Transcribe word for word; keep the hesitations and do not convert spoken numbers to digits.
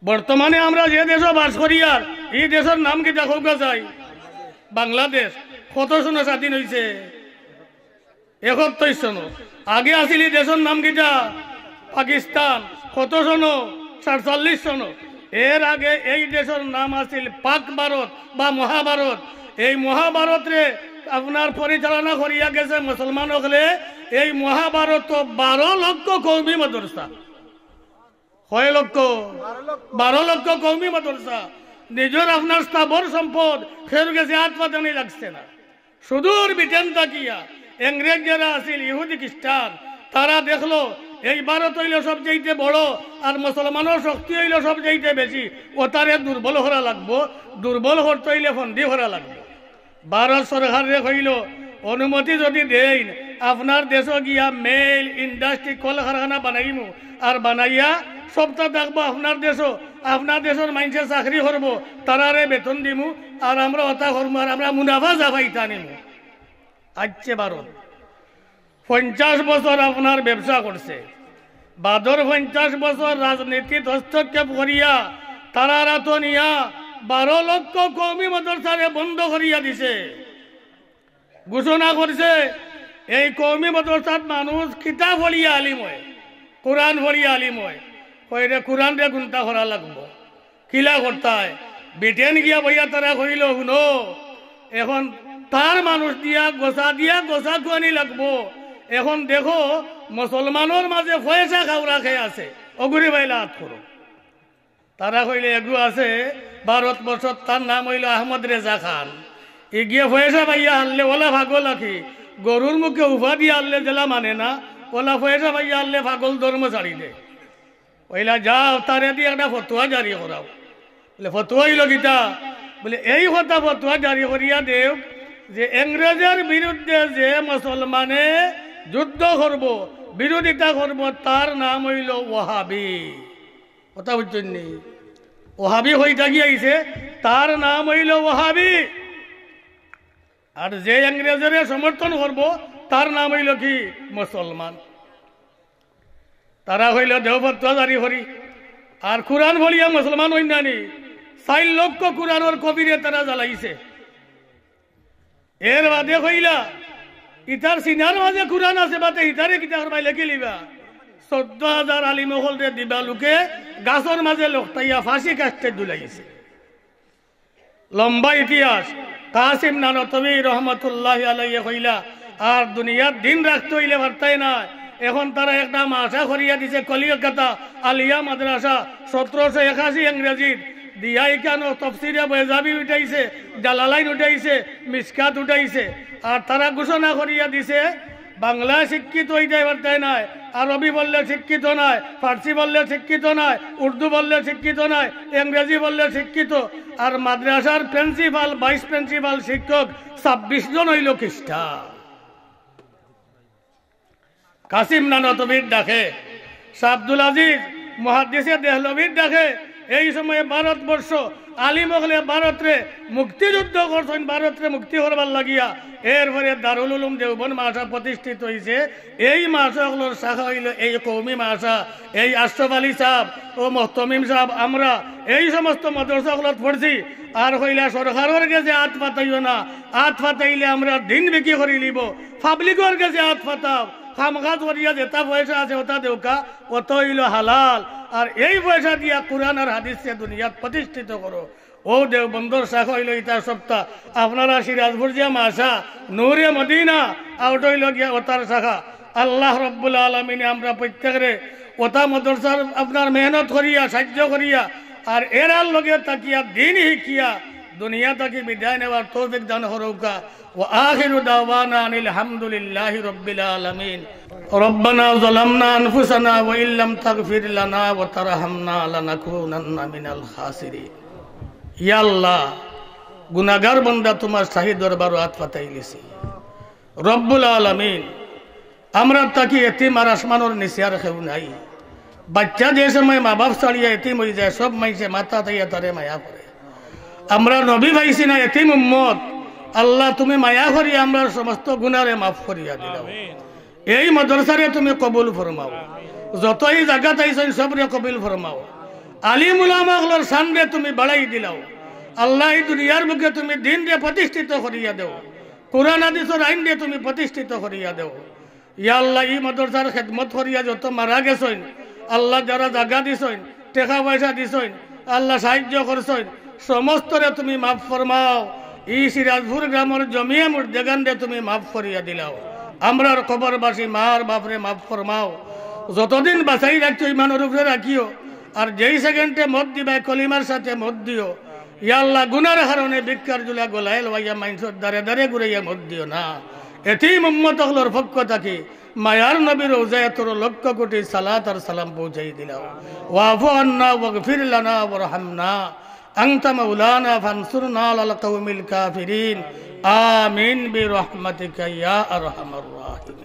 বর্তমানে আমরা যে দেশো বাস করিয়ার, ই দেশর নাম কিতা কউক্কা চাই? বাংলাদেশ। কত সনো স্বাধীন অইছে? একাত্তর সনো। আগে আছিল ই দেশর নাম কিতা? পাকিস্তান। কত সনো? সাতচল্লিশ সনো। এর আগে এই দেশর নাম আছিল পাক ভারত বা মহাভারত। এই মহাভারতরে আপনার পরিচালনা করিয়া গেছে মুসলমান অকলে। এই মহাভারতো বারো লক্ষ কওমি মাদ্রাসা। কয় লক্ষ? বারো লক্ষ কওমি মাদ্রাসা। নিজর আপনার স্থাবর সম্পদ কেউর গেছে আত পাতানি লাগছে না। সুদূর ব্রিটেন থাকিয়া ইংরেজ যারা আছিল, ইহুদি খ্রিস্টান, তারা দেখলো এই ভারত অইলো সবচাইতে বড়, আর মুসলমানর শক্তি অইলো সবচাইতে বেশি, অতারে দুর্বল করা লাগবো। দুর্বল করতে অইলে ফন্দি করা লাগবো। ভারত সরকাররে কইলো, অনুমতি যদি দেইন, আপনার দেশো গিয়া মিল, ইন্ডাস্ট্রি, কলকারখানা বানাইমু, আর বানাইয়া সবতা থাকবো আপনার দেশো, আপনার দেশর মাইনষে চাকরি করবো, তারারে বেতন দিমু, আর আমরা অতা করমু, আর আমরা মুনাফা যা পাই তা নিমু। আইছে ভারত। পঞ্চাশ বছর আপনার ব্যবসা করছে, বাদর পঞ্চাশ বছর রাজনীতিত হস্তক্ষেপ করিয়া তারার আতো নিয়া বারো লক্ষ কওমি মাদ্রাসারে বন্ধ করিয়া দিছে। ঘোষণা করছে, এই কওমি মাদ্রাসাত মানুষ কিতাব পড়িয়া আলিম অয়, কোরআন পড়িয়া আলিম অয়। কইরে কোরআনরে গুনতা করা লাগবো। কিলা করতায়? ব্রিটেন গিয়া বইয়া তারা কইলো, হুনো, এখন তার মানুষ দিয়া গোসা দিয়া গোসা খুয়ানি লাগবো। এখন দেখো, মুসলমানর মাঝে পয়সা খাওরা কে আছে, অগুরে বাইলা আত করো। তারা কইলে, এগু আছে ভারতবর্ষত, তার নাম অইলো আহমদ রেজা খান। ইগিয়ে পয়সা পাইয়া হারলে অলা পাগল আকি, গরুর মুখে উফা দিয়া হারলে যেলা মানে না, অলা পয়সা পাইয়া হারলে পাগল ধর্ম ছাড়ি দে। অইলা যাও, তারে দি একটা ফতোয়া জারি করাও। বলে, ফতোয়া অইলো কিতা? বলে, এই কথা ফতোয়া জারি করিয়া দেউক যে ইংরেজর বিরুদ্ধে যে মুসলমানে যুদ্ধ করবো, বিরোধিতা করবো, তার নাম অইলো ওয়াহাবি। কথা বুঝছইন নি? ওয়াহাবি কই থাকি আইছে, তার নাম অইলো ওয়াহাবি। আর যে ইংরেজরে সমর্থন করবো, তার নাম অইলো কি? মুসলমান। তারা কইলো, দেও ফতোয়া জারি করি। আর কোরআন পড়িয়া মুসলমান অইন না নি? চাইর লক্ষ কোরআনর কপিরে তারা জ্বালাইছে। এর বাদে কইলা, ইতার সিনার মাঝে কোরআন আছে, বাদে ইতারে কিতা করবায়, লেখি লিবা। চৌদ্দ হাজার আলিম অকলরে দিবা লোকে গাছর মাঝে লটকাইয়া ফাঁসি কাটতে দুলাইছে। লম্বা ইতিহাস। কাসিম নানতবী রহমতুল্লাহি আলাইহি কইলা, আর দুনিয়াত দিন রাখতে অইলে পারতায় না। এখন তারা একটা মাদ্রাসা করিয়া দিছে কলিকাতা আলিয়া মাদ্রাসা, সতেরোশো একাশি ইংরেজিত। দিয়া ইখানো তফসিরে বেজাবি উঠাইছে, জালালাইন উঠাইছে, মিশকাত উঠাইছে। আর তারা ঘোষণা করিয়া দিছে, বাংলা শিক্ষিত অইতে পারতায় নায়, আরবি বললে শিক্ষিত নায়, ফার্সি বললে শিক্ষিত নায়, উর্দু বললে শিক্ষিত নায়, ইংরেজি বললে শিক্ষিত। আর মাদ্রাসার প্রিন্সিপাল, ভাইস প্রিন্সিপাল, শিক্ষক ছাব্বিশ জন অইলো খ্রিস্টান। কাসিম নানতবীর ডাকে, শাহ আব্দুল আজিজ মুহাদ্দিসে দেহলভীর ডাকে, এই সময়ে ভারতবর্ষ, আলিম অকলে ভারতরে মুক্তিযুদ্ধ করছইন, ভারতরে মুক্তি করবার লাগিয়া। এরপরে দারুল উলুম দেওবন্দ মাদ্রাসা প্রতিষ্ঠিত অইছে। এই মাদ্রাসা অকলর শাখা অইলো এই কওমি মাদ্রাসা, এই আশরাফ আলী সাহেব ও মুহতমিম সাহেব, আমরা এই সমস্ত মাদ্রাসা অকলত পড়ছি। আর কইলা সরকারর গেছে আত পাতাইও না, আত পাতাইলে আমরা দিন বিক্রি করি লিব। পাবলিকর গেছে আত পাতাও, কাম কাজ করিয়া যেটা পয়সা আছে ওটা দেউক্কা, ওটা অইলো হালাল। আর এই পয়সা দিয়া কোরআন আর হাদিসরে দুনিয়াত প্রতিষ্ঠিত করো। ও দেওবন্দর শাখা অইলো ইতা সবটা। আপনারা সিরাজপুর যে মাদ্রাসা, নূরে মদিনা, আর ওটা অইলো গিয়া ওটার শাখা। আল্লাহ রব্বুল আলামিনে আমরা প্রত্যেকরে ওটা মাদ্রাসার আপনার মেহনত করিয়া, সাহায্য করিয়া, আর এরার লগে থাকিয়া দিন শিখিয়া দুনিয়া থাকি বিদায় নেওয়ার তৌফিক দান করুকা। وآخر دعوانا أن الحمد لله رب العالمين. ربنا ظلمنا أنفسنا وإن لم تغفر لنا وترحمنا لنكونن من الخاسرين. ইয়া আল্লাহ, গুনাগার বান্দা তোমার শাহী দরবারো আত পাতাই গেছি। রব্বুল আলামিন, আমরার থাকি এতিম আর আসমানর নিচে আর কেউ নাই। বাচ্চা যে সময় মা বাপ ছাড়িয়া এতিম অইযায়, সব মাইনষে মাথা উঠাইয়া তারে মায়া করে। আমরা নবী পাইছি না, এতিম উম্মত। আল্লাহ, তুমি মায়া করি আমরার সমস্ত গুনারে মাফ করিয়া দিলাও। এই মাদ্রাসারে তুমি কবুল ফরমাও। যত এই জাগাত আইছইন, সবরে কবুল ফরমাও। আলিম উলামা অকলর শানরে তুমি বাড়াই দিলাও। আল্লাহ, ই দুনিয়ার বুকে তুমি দিনরে প্রতিষ্ঠিত করিয়া দেও, কোরআন হাদিসর আইনরে তুমি প্রতিষ্ঠিত করিয়া দেও। ইয়া আল্লাহ, ই মাদ্রাসার খেদমত করিয়া যত মারা গেছইন, আল্লাহ, যারা জাগা দিছইন, টেকা পয়সা দিছইন, আল্লাহ, সাহায্য করছইন, সমস্তরে তুমি মাফ ফরমাও। ই সিরাজপুর গ্রামর জমিয়ে মুর্দেগানরে তুমি মাফ করিয়া দিলাও। আমরার কবরবাসী মার বাপরে মাফ ফরমাও। যতদিন বাঁচাই রাখছো, ইমানর উপরে রাখিও। আর যেই সেকেন্ডে মত দিবায়, কলিমার সাথে মত দিও। ইয়া আল্লাহ, গুনার কারণে ভিক্ষার জুলা গলায় লওয়াইয়া মাইনষর দারে দারে ঘুরাইয়া মত দিও না। এতিম উম্মত অকলর পক্ষ থাকি মায়ার নবীর রওজায় তোর লক্ষ কোটি সালাত আর সালাম পৌঁছাই দিলাও। ওয়াফু আন্না ওয়াগফির লানা ওয়ারহামনা। আনতা মাওলানা ফানসুরনা আলাল কওমিল কাফিরিন। আমিন বিরহমাতিকা ইয়া আরহামার রাহিমিন।